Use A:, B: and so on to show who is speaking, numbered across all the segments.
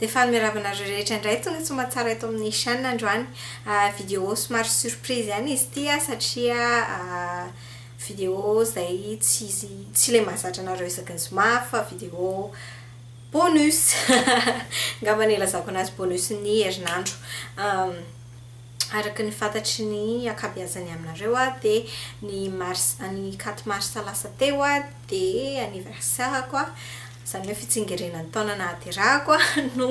A: Dia faly miarahaba anareo rehetra indray tonga soa aman-tsara eto amin'ny chaîne androany. Vidéo somary surprise ihany izy ity satria vidéo izay tsy tsy ilay mahazatra anareo isaky ny zoma fa vidéo bonus. Angamba ny ilazako anazy bonus ny herinandro. Araka ny fantatry ny ankabeazany aminareo dia ny mars ny 4 mars lasa teo dia anniversaire-ko, izany hoe fitsingerenan'ny taona nahaterahako no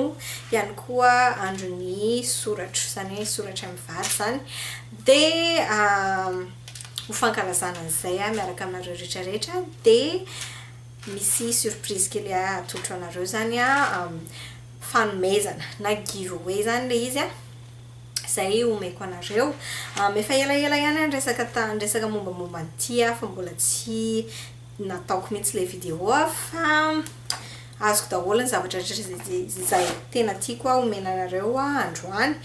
A: ihany koa andron'ny soratro, izany hoe soratra mivady izany. Dia ho fankalazana an'izay miaraka aminareo rehetra rehetra dia misy surprise kely atolotro anareo izany, fanomezana na giveaway izany ilay izy izay omeko anareo. Efa elaela ihany aho niresaka ta- niresaka mombamomba an'ity fa mbola tsy nataoko mihitsy ilay vidéo fa azoko daholo ny zavatra rehetra izay tena tiako omena anareo androany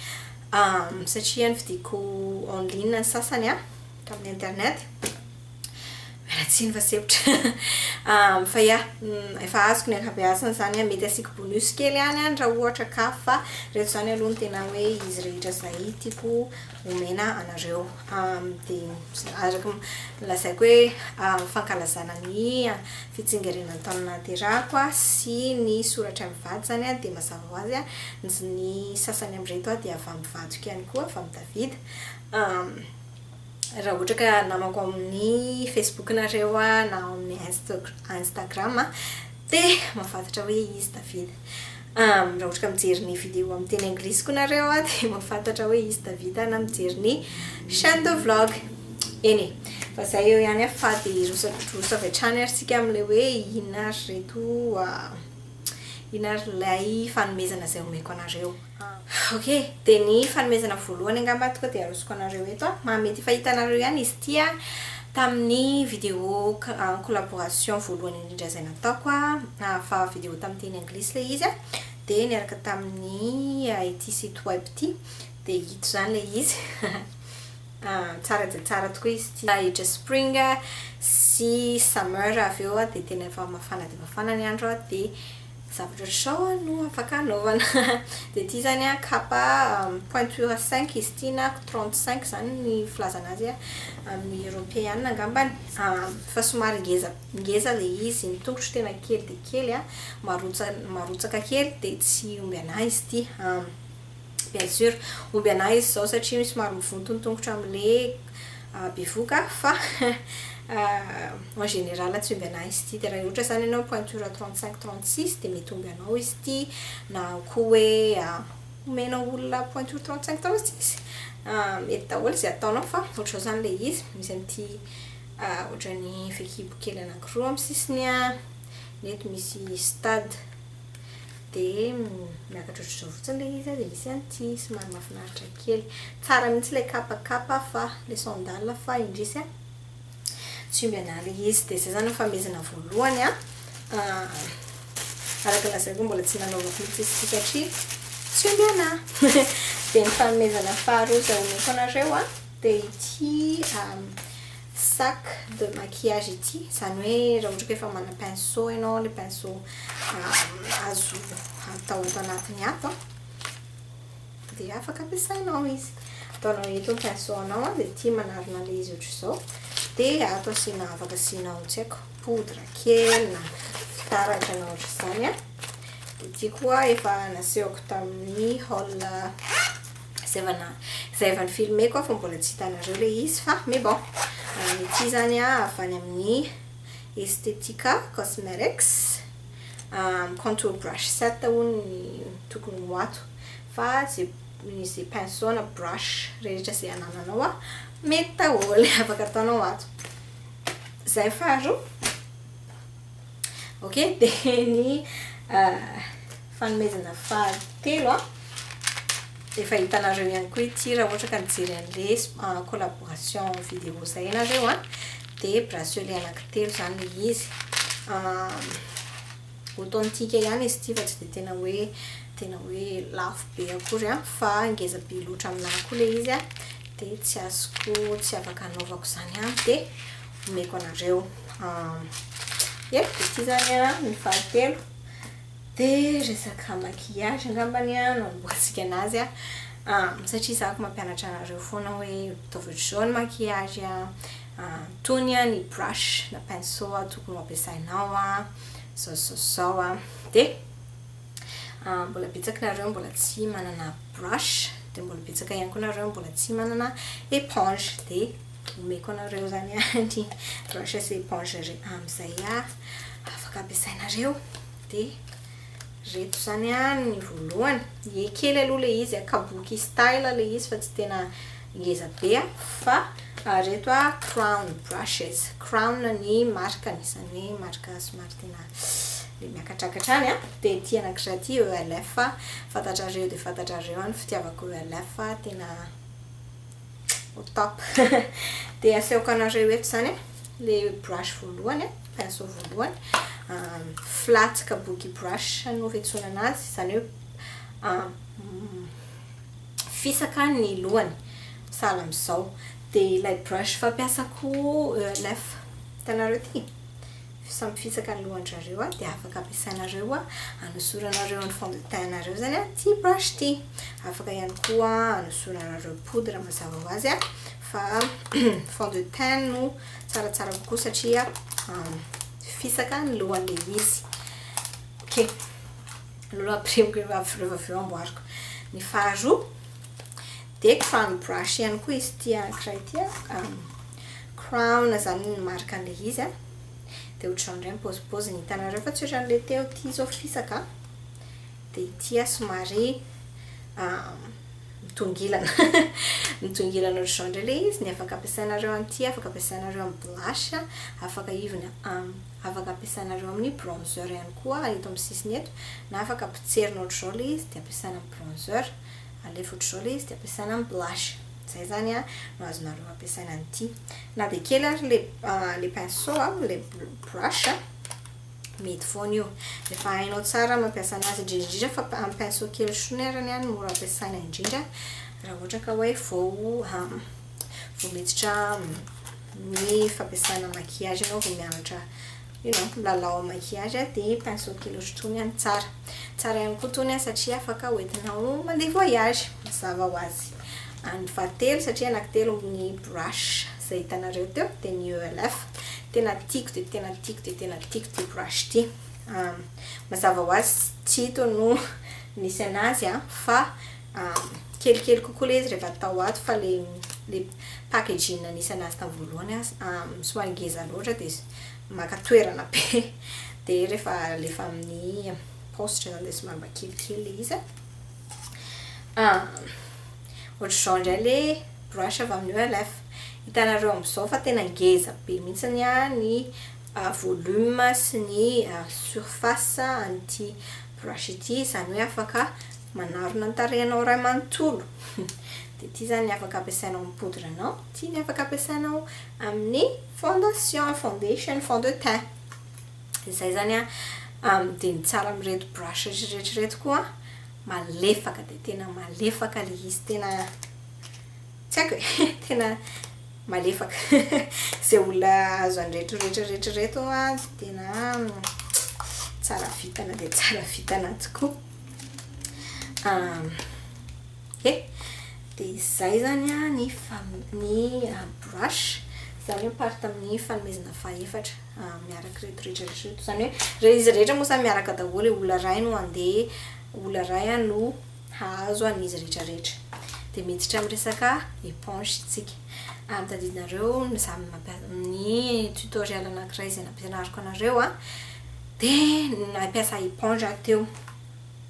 A: satria novidiako en ligne ny sasany tamin'ny internet. Miala tsiny fa sempotra. Fa ya, efa azoko ny ankabeazany izany, mety asiako bonus kely ihany any raha ohatra ka, fa ireto izany aloha no tena hoe izy rehetra izay tiako omena anareo. Dia araka ny lazaiko hoe fankalazana ny fitsingerenan'ny taona nahaterahako sy ny soratra mivady izany dia mazava ho azy ny sasany amin'ireto dia avy amin'ny vadiko ihany koa, avy amin'i David. Raha ohatra ka namako ao amin'ny Facebook nareo na ao amin'ny Instagram dia mahafantatra hoe izy David. Raha ohatra ka mijery ny vidéo amin'ny teny anglisy koa nareo dia mahafantatra hoe izy David na mijery ny chaîne de vlog. Eny e, fa izay eo ihany fa dia hiroso avy hatrany ary tsika amin'ilay hoe inona ary ireto, inona ary ilay fanomezana izay omeko anareo. Ok, dia ny fanomezana voalohany angamba tonga dia arosoko anareo eto an. Maha mety efa hitanareo ihany izy ity an, tamin'ny vidéo en collaboration voalohany indrindra izay nataoko an, fa vidéo tamin'ny teny anglisy ilay izy an, dia niaraka tamin'ny ity site web ity, dia ito izany ilay izy. Tsara dia tsara tokoa izy ity. Hiditra spring sy summer avy eo dia tena efa mafana dia mafana ny andro dia zavatra ohatr'izao no afaka anaovana. Dia ity izany an, kapa pointure 5 izy ity na 35 izany ny filazana azy amin'ny eoropeana angambany. Fa somary ngeza ngeza ilay izy, ny tongotro tena kely dia kely an, marotsaka kely dia tsy omby an'ahy izy ity. Bien sûr, omby an'ahy izy izao satria somary mivonto ny tongotra amin'ilay bevoka fa en général tsy omby an'ahy izy ity. Dia raha ohatra izany ianao pointure 35, 36 dia mety omby anao izy ity, na koa hoe omenao olona pointure 35, 36. Mety daholo izay ataonao fa ohatr'izao izany ilay izy. Misy an'ity ohatran'ny fehikibo kely anankiroa amin'ny sisiny, ny eto misy stade. Dia miakatra ohatr'izao fotsiny ilay izy dia misy an'ity somary mahafinaritra kely. Tsara mihitsy ilay kapakapa fa ilay sandale fa indrisy an, tsy omby an'ahy ilay izy. Dia izay izany ny fanomezana voalohany an. Araka ny lazaiko mbola tsy nanaovako mihitsy izy ity satria tsy omby an'ahy. Dia ny fanomezana faharoa izay omeko anareo an, dia ity sac de maquillage ity, izany hoe raha ohatra ka efa manana pinceau ianao, ilay pinceau azo atao ato anatiny ato an, dia afaka ampiasainao izy. Ataonao eto ny pinceau anao an, dia ity manarona an'ilay izy ohatr'izao, dia ato asiana, afaka asianao tsy haiko poudre kely na fitaratra na ohatr'izany an. Dia ity koa efa nasehoko tamin'ny haul izay efa na izay efa nifilmeko fa mbola tsy hitanareo ilay izy fa mais bon, ity izany an avy any amin'ny Estetica Cosmetics, contour brush set hono ny tokony ho ato fa izay izay pinceau na brush rehetra izay anananao an mety daholo, afaka ataonao ato. Izay faharoa. Ok, dia ny fanomezana fahatelo an, efa hitanareo ihany koa ity raha ohatra ka nijery an'ilay collaboration vidéo izay ianareo an, dia bracelet anankitelo izany ilay izy. Authentique ihany izy ity fa tsy dia tena hoe tena hoe lafo be akory an, fa ngeza be loatra aminahy koa ilay izy an, dia tsy azoko, tsy afaka anaovako izany an, dia omeko anareo. Ie, dia ity izany an ny fahatelo. De resaka maquillage angambany a no anombohantsika anazy a, satria zako mampianatra anareo foana hoe ataovy ohatr'izao ny maquillage a, tony a ny brush na pinceau a tokony ho ampiasainao a, zao zao zao a. De mbola betsaka nareo mbola tsy manana brush, de mbola betsaka ihany koa nareo mbola tsy manana éponge, de omeko anareo zany a ny brush sy éponge am'izay a afaka ampiasainareo. De reto zany a ny voalohany, ie kely aloha le izy a, kabuki style le izy fa tsy tena ngeza be a, fa reto a Crown brushes, Crown ny markany, zany hoe marka somary tena le miakatrakatra any a. De ty anankiray ty ELF, fantatrareo de fantatrareo a ny fitiavako ELF, tena au top. De asehoko anareo eto zany a le brush voalohany a, pinceau voalohany, flat kabuki brush no fiantsoana anazy, zany hoe fisaka ny lohany sahala am'izao. De ilay brush fampiasako ELF, hitanareo ty samy fisaka ny lohan-drareo a, de afaka ampiasainareo a anosoranareo ny fond de teint nareo zany a ty brush ty, afaka ihany koa anosoranareo poudre mazava ho azy a, fa fond de teint no tsaratsara kokoa satria fisaka ny lohan'le izy. Ok, aloha ampirimiko rehefa avy eo amboariko. Ny faharoa de Crown brush ihany koa izy ty anankiray ty a, Crown zany ny markan'le izy a, de ohatr'izao indray ny paozipaoziny, hitanareo fa tsy ohatran'le teo ty zao fisaka, de ity a somary mitongilana mitongilana ohatr'izao indray le izy. Ny afaka ampiasainareo an'ity, afaka ampiasainareo amin'ny blush, afaka ivony afaka ampiasainareo amin'ny bronzer ihany koa eto amin'ny sisiny eto, na afaka potserina ohatr'izao le izy de ampiasaina amin'ny bronzer, alefa ohatr'izao le izy de ampiasaina amin'ny blush. Zay zany a no azonareo ampiasaina an'ity. Na de kely ary le pinceau a, le brush a, mety foana io rehefa hainao tsara mampiasa anazy, indrindrindrindra fa amin'ny pinceau kely sony arany a no mora ampiasaina indrindra raha ohatra ka hoe vao miditra ny fampiasana maquillage ianao, vao mianatra milalao amin'ny maquillage, de pinceau kely ohatr'itony any tsara tsara ihany koa tony a, satria afaka hoentinao mandeha voyage mazava ho azy. Ny fahatelo, satria anankitelo ny brush zay hitanareo teo, de ny ELF, tena tiako de tena tiako de tena tiako ty brush ty. Mazava ho azy tsy hito no nisy anazy a, fa kelikely kokoa le izy rehefa atao ato, fa le packaging nisy anazy tamin'ny voalohany a somary ngeza loatra de maka toerana be, de rehefa alefa amin'ny paositra zany de somary mba kelikely le izy a. Ohatr'izao indray le brush avy amin'ny ELF, hitanareo amin'izao fa tena ngeza be mihitsiny a ny volume sy ny surface an'ity brush ity, izany hoe afaka manarona ny tarehinao ray manontolo. De ty zany afaka ampiasainao amin'ny poudre anao, ty ny afaka ampiasainao amin'ny fondation, foundation, fond de teint. Zay zany a de ny tsara amin'ireto brush rehetrarehetra koa, malefaka de tena malefaka le izy, tena tsy haiko e, tena malefaka. Zay olona azo an'ireto rehetrarehetra reto a tena tsara vitana de tsara vitana tokoa. E de zay zany a ny ny brush zany hoe part amin'ny fanomezana fahaefatra miaraka reto rehetrarehetra reto, zany hoe re izy rehetra moa samy miaraka daholo, olona ray no andeha, olona ray a no hahazo an'izy rehetrarehetra. De miditra amin'ny resaka éponge tsika. Tadidinareo ny za ny tutoriel anankiray izay nampianariko anareo a, de nampiasa éponge aho teo,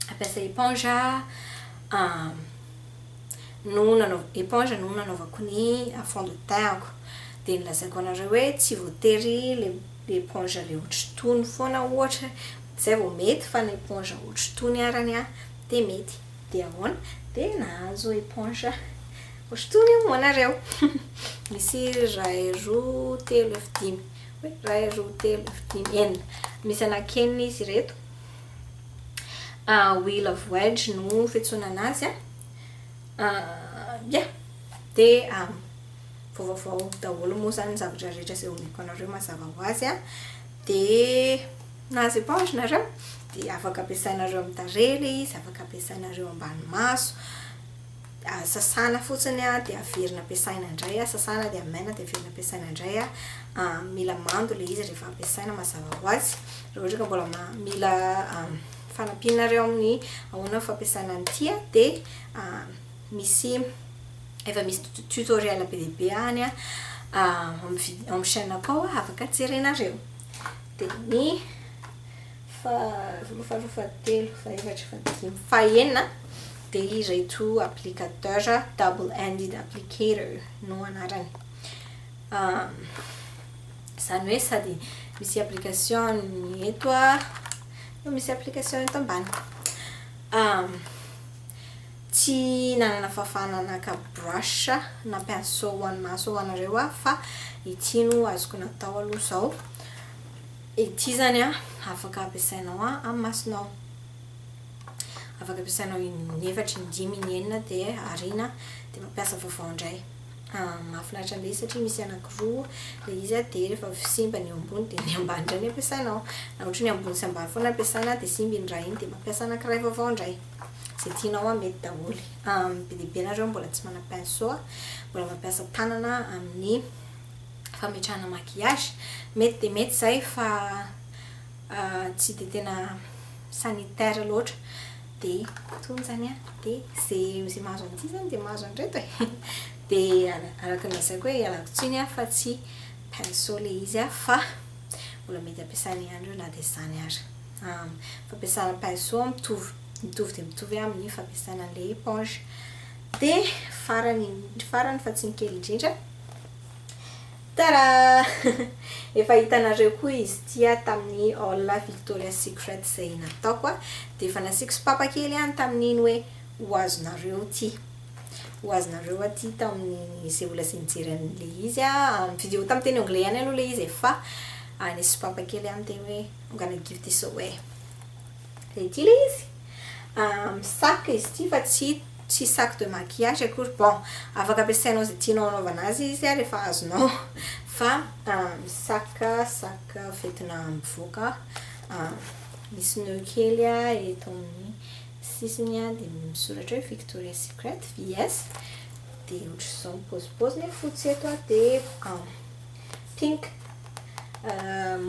A: ampiasa éponge no nanao éponge no nanaovako ny fond de teint-ko, de nilazaiko anareo hoe tsy voatery le éponge le ohatr'itony foana ohatra zay vao mety, fa ny éponge ohatr'itony arany a de mety. De ahoana? De nahazo éponge ohatr'itony ho anareo, misy ray, roa, telo, efy, dimy, hoe ray, roa, telo, efy, dimy, enina, misy anankenina izy ireto. Wheel of Wedge no fiantsoana anazy a, ia de vaovaovao daholo moa zany ny zavatra rehetra izay omeko anareo mazava ho azy a. De nahazo éponge nareo. Dia afaka ampiasainareo amin'ny tarehy ilay izy, afaka ampiasainareo ambany maso, sasana fotsiny dia averina ampiasaina indray, sasana dia amaina dia averina ampiasaina indray. Mila mando ilay izy rehefa ampiasaina mazava ho azy. Raha ohatra ka mbola mila fanampianareo amin'ny ahoana ny fampiasana an'ity dia misy efa misy tutoriel be dia be any amin'ny amin'ny chaîne-ko ao afaka jerenareo. Dia ny faharoa, faharoa, fahatelo, fahefatra, fahadimy, fahenina dia ireto applicateur double ended applicator no anarany. Izany hoe sady misy application ny eto no misy application eto ambany. Tsy nanana fahafahana naka brush na pinceau ho an'ny maso ho anareo aho fa ity no azoko natao aloha izao. Ity izany afaka ampiasainao amin'ny masonao. Afaka ampiasainao in'efatra, indimy, in'enina dia ariana dia mampiasa vaovao indray. Mahafinaritra an'ilay izy satria misy anankiroa ilay izy dia rehefa simba ny eo ambony dia ny ambany indray no ampiasainao. Na ohatra ny ambony sy ambany foana ampiasaina dia simba iny iray iny dia mampiasa anankiray vaovao indray. Izay tianao mety daholo. Be dia be nareo mbola tsy manana pinceau, mbola mampiasa tanana amin'ny fametrahana maquillage. Mety dia mety izay fa tsy dia tena sanitaire loatra. Dia itony izany an, dia izay izay mahazo an'ity izany dia mahazo an'ireto e. Dia araka ny lazaiko hoe ialako tsiny aho fa tsy pinceau ilay izy fa mbola mety ampiasaina ihany ireo na dia izany ary. Fampiasana pinceau mitovy mitovy dia mitovy amin'ny fampiasana an'ilay éponge. Dia farany farany fa tsy ny kely indrindra. Tada! Efa hitanareo koa izy ity tamin'ny haul Victoria's Secret izay nataoko. Dia efa nasiako sopapa kely ihany tamin'iny hoe ho azonareo ity. Ho azonareo aty tamin'ny izay olona izay nijery an'ilay izy. Vidéo tamin'ny teny anglais ihany aloha ilay izy e, fa nisy sopapa kely ihany teny hoe I'm gonna give this away. Dia ity ilay izy. Sac izy ity fa tsy tsy sac de maquillage akory. Bon, afaka ampiasainao izay tianao hanaovana azy izy rehefa azonao fa sac sac fentina mivoaka. Misy nœud kely eto amin'ny sisiny dia misoratra hoe Victoria's Secret VS. Dia ohatr'izao ny paozipaoziny, fotsy eto dia pink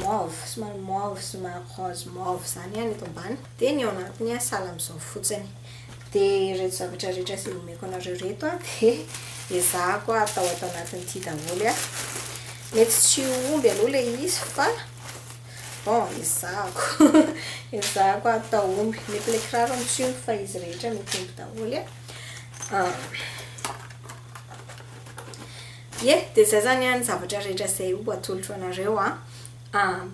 A: mauve, somary mauve, somary rose mauve izany ny eto ambany. Dia ny ao anatiny sahala amin'izao fotsiny. Dia ireto zavatra rehetra izay omeko anareo ireto dia ezahako atao ato anatin'ity daholo. Mety tsy ho omby aloha ilay izy fa bon ezahako ezahako atao omby. Mety ilay kiraro no tsy omby fa izy rehetra mety omby daholo. Ie, dia izay izany ny zavatra rehetra izay ho atolotro anareo.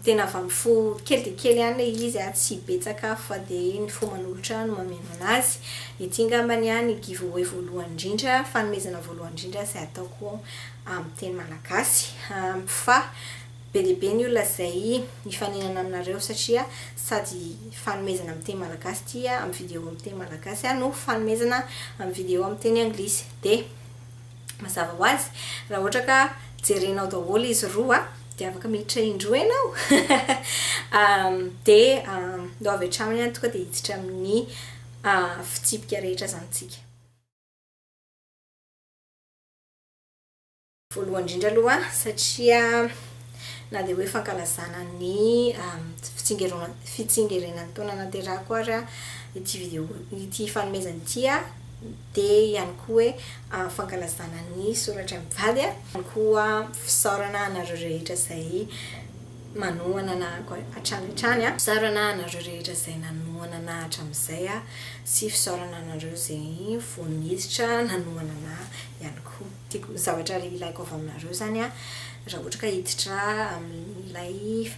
A: Tena avy amin'ny fo kely dia kely ihany ilay izy, tsy betsaka fa dia ny fo manolotra no mameno anazy. Ity angambany ny giveaway voalohany indrindra, fanomezana voalohany indrindra izay ataoko amin'ny teny malagasy. Fa be dia be ny olona izay hifaninana aminareo satria sady fanomezana amin'ny teny malagasy ity amin'ny vidéo amin'ny teny malagasy no fanomezana amin'ny vidéo amin'ny teny anglisy. Dia Mazava ho azy, raha ohatra ka jerenao daholo izy roa dia afaka miditra indroa ianao. Dia ndao avy hatrany ihany tonga dia hiditra amin'ny fitsipika rehetra izany tsika. Voalohany indrindra aloha satria na dia hoe fankalazana ny fitsingerenan'ny taona naterahako ary ity vidéo ity fanomezana ity dia ihany koa hoe fankalazana ny soratra mivady ihany koa fisaorana anareo rehetra izay manohana anahako hatrany hatrany fisaorana anareo rehetra izay nanohana anahy hatramin'izay sy fisaorana anareo izay vao niditra nanohana anahy ihany koa. Tiako, zavatra ilaiko avy aminareo izany raha ohatra ka hiditra amin'ilay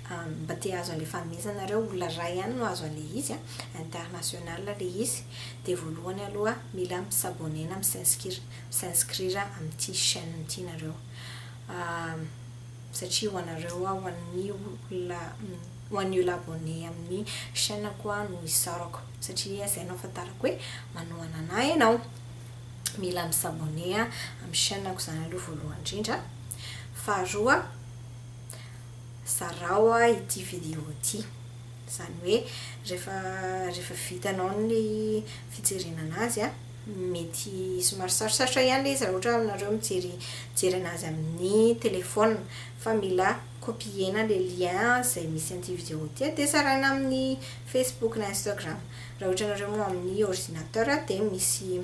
A: mba te hahazo an'ilay fanomezana nareo, olona iray ihany no hahazo an'ilay izy, international ilay izy, dia voalohany aloha mila mi-s'abonner na mi-s'inscrire mi-s'inscrire amin'ity chaîne ity nareo satria ho anareo ho an'ny olona ho an'ny olona abonné amin'ny chaîne-ko no isaorako satria izay no ahafantarako hoe manohana anah ianao. Mila mi-s'abonner amin'ny chaîne-ko izany aloha voalohany indrindra. Faharoa, zarao ity vidéo ity. Izany hoe rehefa rehefa vitanao ny fijerena anazy an, mety somary sarosarotra ihany ilay izy raha ohatra nareo mijery mijery anazy amin'ny telephone fa mila copier-na ilay lien izay misy an'ity vidéo ity dia zaraina amin'ny Facebook na Instagram. Raha ohatra nareo moa amin'ny ordinateur dia misy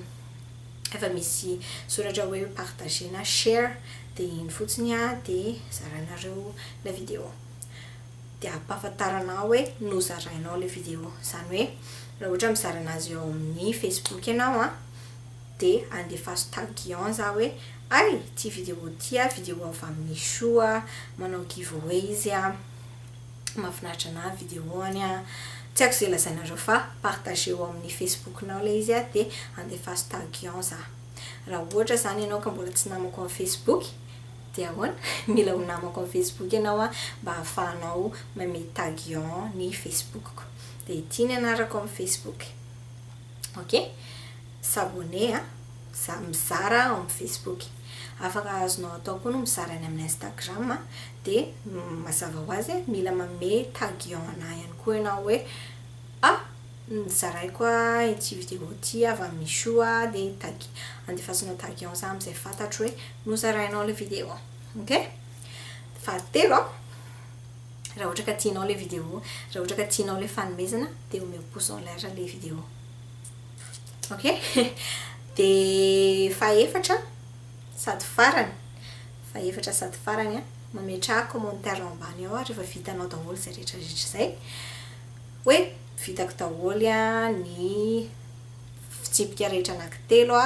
A: efa misy soratra hoe partager na share dia iny fotsiny an dia zarainareo ilay vidéo. Dia ampahafantarana ahy hoe nozarainao ilay vidéo. Izany hoe raha ohatra mizara anazy eo amin'ny Facebook ianao an, dia andefaso taguion za hoe ay ity vidéo ity an, vidéo avy amin'i Michou an, manao giveaway izy an, mahafinaritra anahy vidéo-ny an, tsy haiko izay lazainareo fa partageo ao amin'ny Facebook-nao ilay izy an, dia andefaso taguion za. Raha ohatra izany ianao ka mbola tsy namako amin'ny Facebook, Dia ahoana? Mila ho namako amin'ny Facebook ianao an, mba ahafahanao manome taguion ny Facebook-ko. Dia ity ny anarako amin'ny Facebook. Ok? S'abonner an, za mizara ao amin'ny Facebook. Afaka azonao atao koa ny mizara any amin'ny Instagram an, dia mazava ho azy mila manome taguion anah ihany koa ianao hoe ah! Nozaraiko ity vidéo ity avy amin'i Michou dia tag andefasinao taguion za amin'izay fantatro hoe nozarainao ilay vidéo. Ok? Fahatelo an, raha ohatra ka tianao ilay vidéo, raha ohatra ka tianao ilay fanomezana dia omeo pouce en l'air ilay vidéo. Ok? Dia fahefatra sady farany, fahefatra sady farany an, mametraha commentaire ao ambany ao rehefa vitanao daholo izay rehetra rehetra izay hoe Vitako daholo ny fitsipika rehetra anankitelo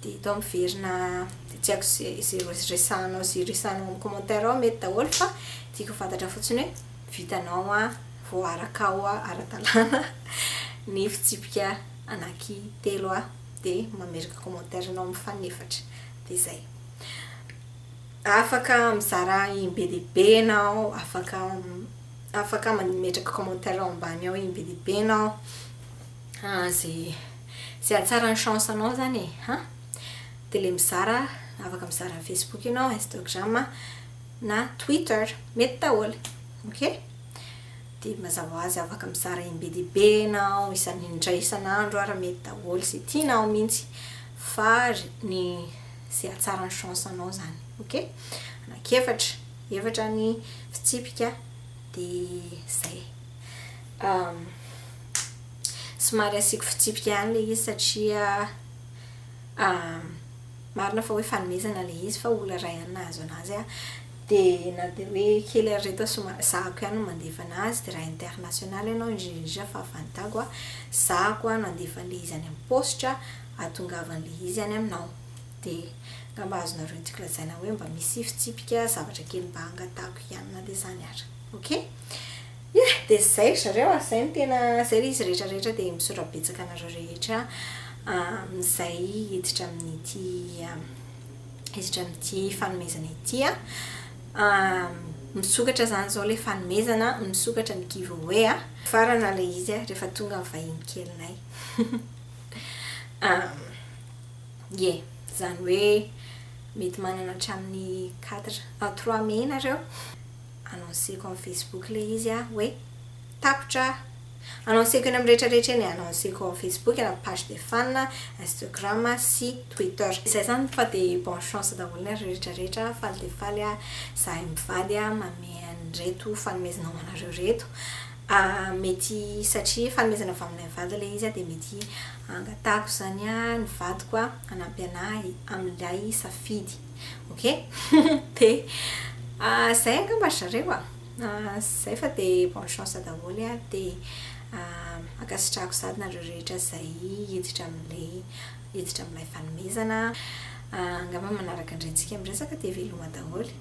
A: dia eto aho miverina dia tsy haiko izay resahanao izay resahanao amin'ny commentaire ao mety daholo fa tiako ho fantatra fotsiny hoe vitanao voarakao ara-dalàna ny fitsipika anankitelo dia mamerika commentaire anao amin'ny fanefatra dia izay. Afaka mizara im-be dia be ianao, afaka Afaka mametraka commentaire ao ambany ao iny be dia be enao ze ze hahatsara ny chance anao zany e an! De le mizara afaka mizara amin'ny Facebook enao, Instagram na Twitter mety daholo ok! De mazava ho azy afaka mizara iny be dia be enao isan- indray isan'andro ary mety daholo ze tianao mihitsy fa ny ze hahatsara ny chance anao zany ok! Anankiefatra. Efatra ny fitsipika dia zay. Somary asiako fitsipika ihany ilay izy satria marina fa hoe fanomezana ilay izy fa olona iray ihany nahazo anazy dia na dia hoe kely ary ireto somary zahako ihany no mandefa anazy dia raha international ianao indrindra indrindra fa avy any Dago zahako no handefa an'ilay izy any amin'ny paositra hahatongavan'ilay izy any aminao. Dia angamba azonareo tiako lazaina hoe mba misy fitsipika zavatra kely mba angatahako ihany na dia izany ara. Ok? Ie, dia izay ry zareo a, izay no tena, izay ilay izy rehetra rehetra dia misaotra betsaka anareo rehetra amin'izay hiditra amin'ity hiditra amin'ity fanomezana ity a. Misokatra izany izao ilay fanomezana, misokatra ny giveaway a. Farana ilay izy a, rehefa tonga ny vahiny kelinay. Ie, izany hoe mety manana hatramin'ny quatre, trois mai nareo. Annonceko amin'ny Facebook ilay izy hoe tapitra. Annonceko eny amin'ny rehetra rehetra eny e, annonceko ao Facebook, any amin'ny page des fans, Instagram sy Twitter. Izay izany fa dia bonne chance daholo nareo rehetra rehetra, faly dia faly aho, izahay mivady manome an'ireto fanomezana ho anareo ireto. Mety satria fanomezana avy aminay mivady ilay izy dia mety angatahako izany ny vadiko hanampy anahy amin'ilay safidy. Ok? Dia izay angamba ry zareo a! Izay fa dia bonne chance daholo a! Dia ankasitrahako sahady nareo rehetra izay hiditra amin'ilay hiditra amin'ilay fanomezana. Angamba manaraka indray tsika miresaka dia veloma daholo.